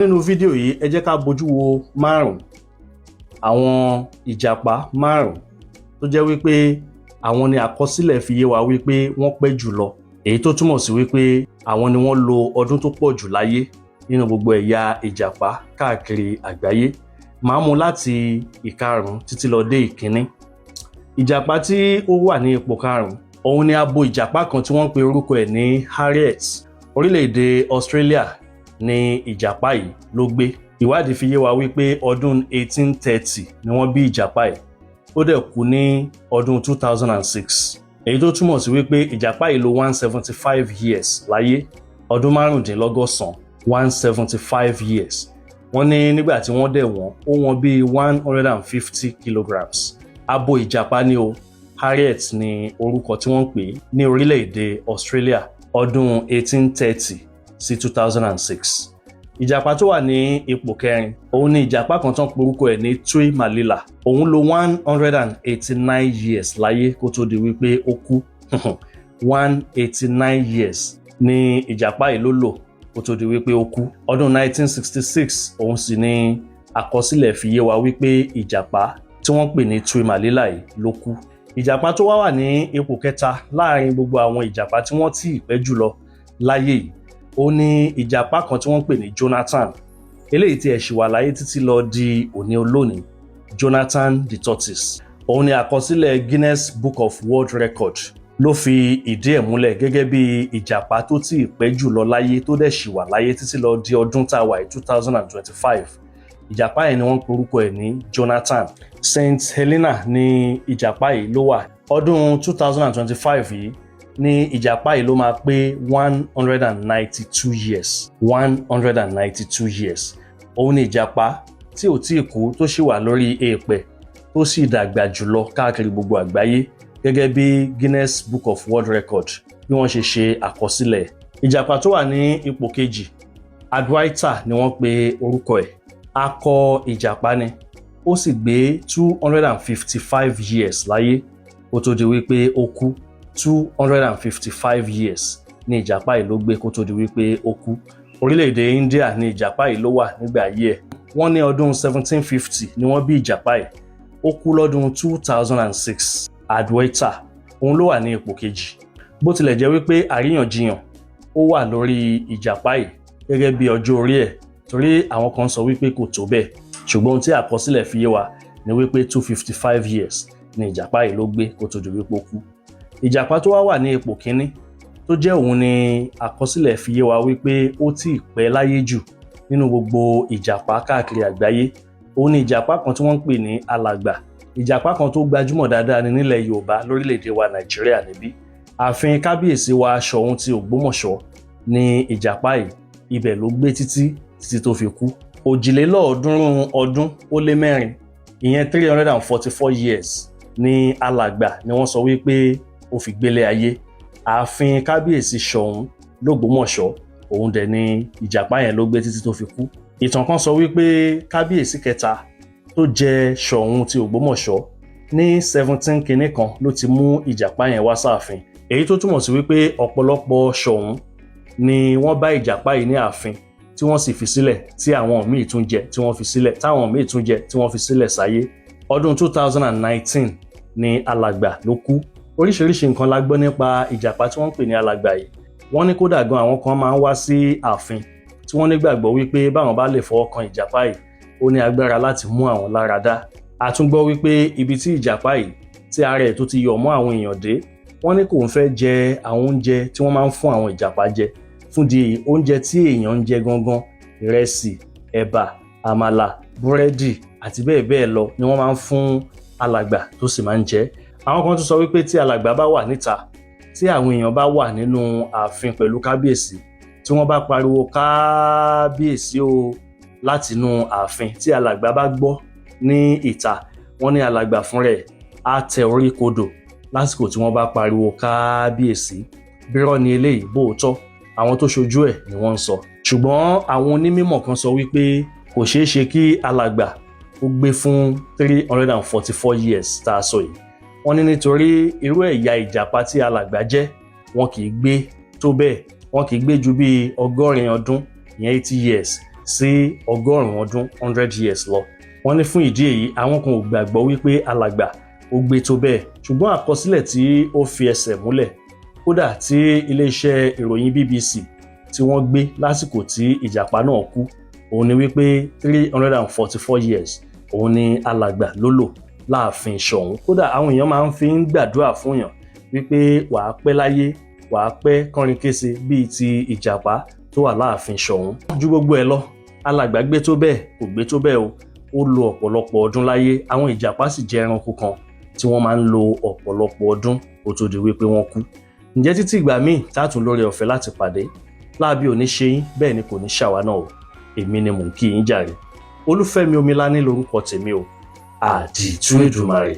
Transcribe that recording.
Nínú fídíò yìí, ẹ jẹ́ ká bójú wo márùn-ún àwọn ìjàpá márùn-ún tó jẹ́ wípé àwọn ni àkọsílẹ̀ fi yé wa wípé wọ́n pẹ́ jùlọ, èyí tó túmọ̀ sí wípé àwọn ni wọ́n lo ọdún tó pọ̀ jù láyé nínú gbogbo ẹ̀yà ìjàpá káàkiri àgbáyé. Màá mú láti ìkarùn-ún títí lọ dé ìkíní. Ìjàpá tí ó wà ní ipò karùn-ún, òun ni abo ìjàpá kan tí wọ́n ń pe orúkọ ẹ̀ ní Harriet. Orílẹ̀-èdè Australia ní ìjàpá yìí ló gbé. Ìwádìí fi yé wa wípé ọdún 1830 ni wọ́n bí ìjàpá yìí, ó dẹ̀ kú ní ọdún 2006, èyí tó túmọ̀ sí wípé ìjàpá yìí lò 175 years láyé, ọdún márùndínlọ́gọ́sàn, 175 years. Wọ́n ní nígbà tí wọ́n dẹ̀ wọ́n, ó wọ́n bíi 150 kilograms. Abo ìjàpá ni o. Harriet ní orúkọ tí wọ́n ń pè ní orílẹ̀-èdè Australia, ọdún 1830 sí 2006. Ìjàpá tó wà ní ipò kẹrin, òun ni ìjàpá kan tó ń porúkọ ẹ̀ ní Tui Malila. Òun lò 189 years láyé kó tó di wípé ó kú. 189 years ní ìjàpá yìí ló lò kó tó di wípé ó kú. Ọdún 1966 òun sì ni àkọsílẹ̀ fi yé wa wípé ìjàpá tí wọ́n pè ní Tui Malila yìí ló kú. Ìjàpá tó wá wà ní ipò kẹta láàrin gbogbo àwọn ìjàpá tí wọ́n tí ì pẹ́ jùlọ láyé yìí, ó ní ìjàpá kan tí wọ́n pè ní Jonathan. Eléyìí tí ẹ̀ ṣì wà láyé títí lọ di òní olónìí, Jonathan the tortoise. Òun ni àkọsílẹ̀ Guinness Book of World Record ló fi ìdí ẹ̀ múlẹ̀ gẹ́gẹ́ bí ìjàpá tó tí ì pẹ́ jùlọ láyé, tó dẹ̀ ṣì wà láyé títí lọ di ọdún tá a wà yìí, 2025. Ìjàpá yẹn ni wọ́n porúkọ ẹ̀ ní Jonathan. St Helena ní ìjàpá yìí ló wà. Ọdún 2025 yìí ní ìjàpá yìí ló máa pé 192 years. 192 years. Òun ni ìjàpá tí ò tí ì kú, tó sì wà lórí èèpẹ̀, tó sì dàgbà jùlọ káàkiri gbogbo àgbáyé, gẹ́gẹ́ bí Guinness Book of World Record bí wọ́n ṣe ṣe àkọsílẹ̀. Ìjàpá tó wà ní ipò kejì, Adwaita ni wọ́n pe orúkọ ẹ̀. Akọ ìjàpá ni, ó sì gbé 255 years láyé kó tó di wípé ó kú. 255 years ní ìjàpá yìí ló gbé kó tó di wípé ó kú. Orílẹ̀-èdè India ní ìjàpá yìí ló wà nígbà ayé ẹ̀. Wọ́n ní ọdún 1750 ni wọ́n bí ìjàpá yìí, ó kú lọ́dún 2006. Adwaita, òun ló wà ní ipò kejì. Bó tilẹ̀ jẹ́ wípé àríyànjiyàn ó wà lórí ìjàpá yìí gẹ́gẹ́ bí ọjọ́ orí ẹ̀, torí àwọn kan sọ wípé kò tó bẹ́ẹ̀, ṣùgbọ́n ohun tí àkọsílẹ̀ fi yé wa ni wípé 255 years ni ìjàpá yìí ló gbé kó tó di wípé ó kú. Ìjàpá tó wá wà ní ipò kínní, tó jẹ́ òun ni àkọsílẹ̀ fi yé wa wípé ó tí ì pẹ́ láyé jù nínú gbogbo ìjàpá káàkiri àgbáyé, òun ni ìjàpá kan tí wọ́n ń pè ní Alàgbà. Ìjàpá kan tó gbajúmọ̀ dáadáa ní nílẹ̀ Yorùbá, lórílẹ̀‐èdè wa Nàìjíríà níbí. Ààfin kábíyèsí wa Ṣọ̀ún ti Ògbómọ̀ṣọ́ ní ìjàpá yìí, ibẹ̀ ló gbé títí títí tó fi kú. 344, ìyẹn 344 years ní Alàgbà ni wọ́n sọ wípé ó fi gbélé ayé. Ààfin kábíyèsí Ṣọ̀ún lÓgbómọ̀ṣọ́, òun dẹ̀ ni ìjàpá yẹn ló gbé títí tó fi kú. Ìtàn kan sọ wípé kábíyèsí kẹta tó jẹ Ṣọ̀ún ti Ògbómọ̀ṣọ́ ní 17 kinní kan ló ti mú ìjàpá yẹn wá sáàfin, èyí tó túmọ̀ sí wípé ọ̀pọ̀lọpọ̀ Ṣọ̀ún ni wọ́n bá ìjàpá yìí ní ààfin, tí wọ́n sì fi sílẹ̀, tí àwọn míì tún jẹ, tí wọ́n fi sílẹ̀, táwọn míì tún jẹ, tí wọ́n fi sílẹ̀ sáyé. Ọdún 2019 ni Alàgbà ló kú. Oríṣiríṣi nǹkan la gbọ́ nípa ìjàpá tí wọ́n ń pè ní Alàgbà yìí. Wọ́n ní kódà gan, àwọn kan máa ń wá sí ààfin tí wọ́n nígbàgbọ́ wípé báwọn bá lè fọwọ́ kan ìjàpá yìí, ó ní agbára láti mú àwọn lára dá. A tún gbọ́ wípé ibi tí ìjàpá yìí tí ara ẹ̀ tó ti yọ̀ mọ́ àwọn èèyàn dé, wọ́n ní kò ń fẹ́ jẹ àwọn oúnjẹ tí wọ́n máa ń fún àwọn ìjàpá jẹ. Fún di èyí, oúnjẹ tí èèyàn ń jẹ gangan, ìrẹsì, ẹ̀bà, àmàlà, búrẹ́dì àti bẹ́ẹ̀ bẹ́ẹ̀ lọ ni wọ́n máa ń fún Alàgbà tó sì máa ń jẹ. Àwọn kan tún sọ wípé tí Alàgbà bá wà níta, tí àwọn èèyàn bá wà nínú ààfin pẹ̀lú kábíyèsí, tí wọ́n bá pariwo "Kábíyèsí o" látinú ààfin, tí Alàgbà bá gbọ́ ní ìta, wọ́n ní Alàgbà fúnra ẹ̀ á tẹ orí kodò lásìkò tí wọ́n bá pariwo "Kábíyèsí". Bírọ́ ni eléyìí, bóòótọ́, àwọn tó ṣojú ẹ̀ ni wọ́n ń sọ. Ṣùgbọ́n àwọn onímọ̀ kan sọ wípé kò ṣeé ṣe kí Alàgbà ó gbé fún 344 years tá a sọ yìí. Wọ́n ní nítorí irú ẹ̀yà ìjàpá tí Alàgbà jẹ́, wọn kì í gbé tó bẹ́ẹ̀. Wọn kì í gbé ju bíi 80 ọdún, ìyẹn 80 years, sí 100 ọdún, 100 years lọ. Wọ́n ní fún ìdí èyí, àwọn kan ò gbàgbọ́ wípé alàgbà ó gbé tó bẹ́ẹ̀, ṣùgbọ́n àkọsílẹ̀ tí ó fi ẹsẹ̀ múlẹ̀, kódà tí iléeṣẹ́ ìròyìn BBC tí wọ́n gbé lásìkò tí ìjàpá náà kú, òun ni wípé 344 years òun ni alàgbà ló lò láàfin Ṣọ̀ún. Kódà àwọn èèyàn máa ń fi ń gbàdúrà fún yàn wípé wàá pẹ́ láyé, wàá pẹ́ kánrin kése bíi ti ìjàpá tó wà láàfin Ṣọ̀ún. Ju gbogbo ẹ̀ lọ, alàgbà gbé tó bẹ́ẹ̀, kò gbé tó bẹ́ẹ̀ o, ó lo ọ̀pọ̀lọpọ̀ ọdún láyé. Àwọn ìjàpá sì jẹ́ ẹranko kan tí wọ́n máa ń lo ọ̀pọ̀lọpọ̀ ọdún kó tó di wípé wọ́n kú. Ǹjẹ́ títí ìgbà míì tá a tún lórí ọ̀fẹ́ láti pàdé, láabi ò ní ṣe yín, bẹ́ẹ̀ ni kò ní ṣàwa náà o. Èmi ni mò ń kí yín jàre. Olúfẹ́mi Omilání lórúkọ tèmi o. Àdìtú Èdùmàrè.